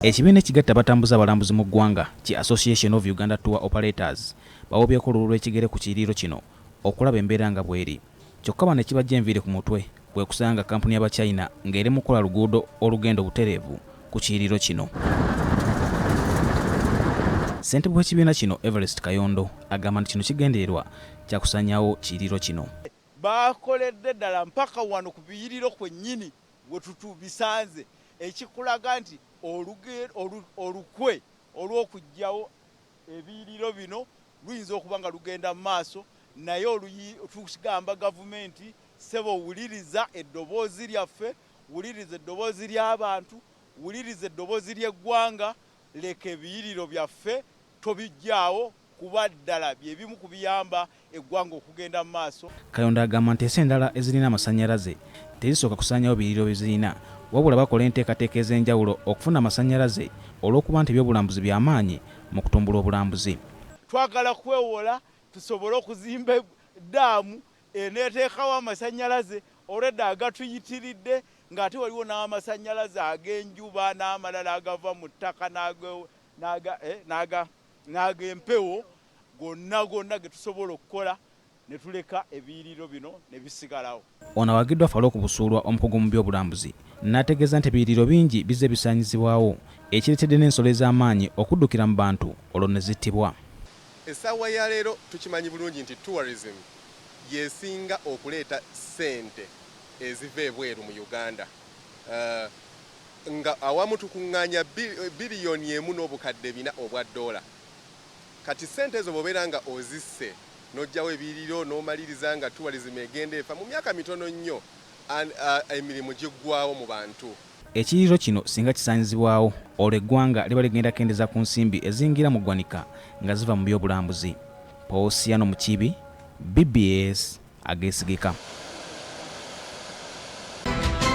Ekibiina ekigatta abatambuza abalambuzi mu ggwanga ki Association of Uganda Tour Operators bawubyeko olulwo lw'ekigere ku kiyiriro kino okulaba embeera nga bw'eri. Kyokka bano ekibajja enviiri ku mutwe kwe kusanga kkampuni y'Abachina ng'eri mu kukola luguudo olugenda obutereevu ku kiyiriro kino. Ssentebe w'ekibiina kino Everest Kayondo agamba nti kino kigendererwa kya kusaanyaawo kiyiriro kino. Baakoledde ddala mpaka wano ku biyiriro kwennyini we tutubisanze, ekikulaga nti olukwe olw'okuggyawo ebiyiriro bino luyinza okuba nga lugenda mu maaso, naye tugamba gavumenti, ssebo, wuliriza eddoboozi lyaffe, wuliriza eddoboozi ly'abantu, wuliriza eddoboozi ly'eggwanga, leka ebiyiriro byaffe tobiggyaawo, kuba ddala bye bimu ku biyamba eggwanga okugenda mu maaso. Kayondo agamba nti ensi endala ezirina amasannyalaze tezisooka kusaanyawo biyiriro bye zirina, wabula bakola enteekateeka ez'enjawulo okufuna amasannyalaze olw'okuba nti ebyobulambuzi bya maanyi mu kutumbula obulambuzi. Twagala kwewola tusobole okuzimba ddaamu eneeteekawo amasannyalaze, olwedda agatuyitiridde, ng'ate waliwo n'amasannyalaze ag'enjuba n'amalala agava mu ttaka n'ag'empewo, gonna gonna ge tusobola okukola ne tuleka ebiyiriro bino ne bisigalawo. Ono awagiddwa Farouk Busuulwa, omukugu mu by'obulambuzi, n'ategeeza nti ebiyiriro bingi bizze bisaanyizibwawo, ekireetedde n'ensolo ez'amaanyi okuddukira mu bantu olwo ne zittibwa. Essaawa ya leero tukimanyi bulungi nti tourism yesinga okuleeta ssente eziva ebweru mu Uganda, nga awamu tukuŋŋaanya 1.4 biliyoni obwa ddoola. Kati ssente ezo bw'obeera nga ozisse n'oggyawo ebiyiriro n'omaliriza nga tourism egenda efa mu myaka mitono nnyo, emirimu giggwawo mu bantu. Ekiyiriro kino singa kisaanyizibwawo, olwo eggwanga liba ligenda kukendeza ku nsimbi eziyingira mu ggwanika nga ziva mu byobulambuzi. Posiano Mukiibi, BBS ageesigika.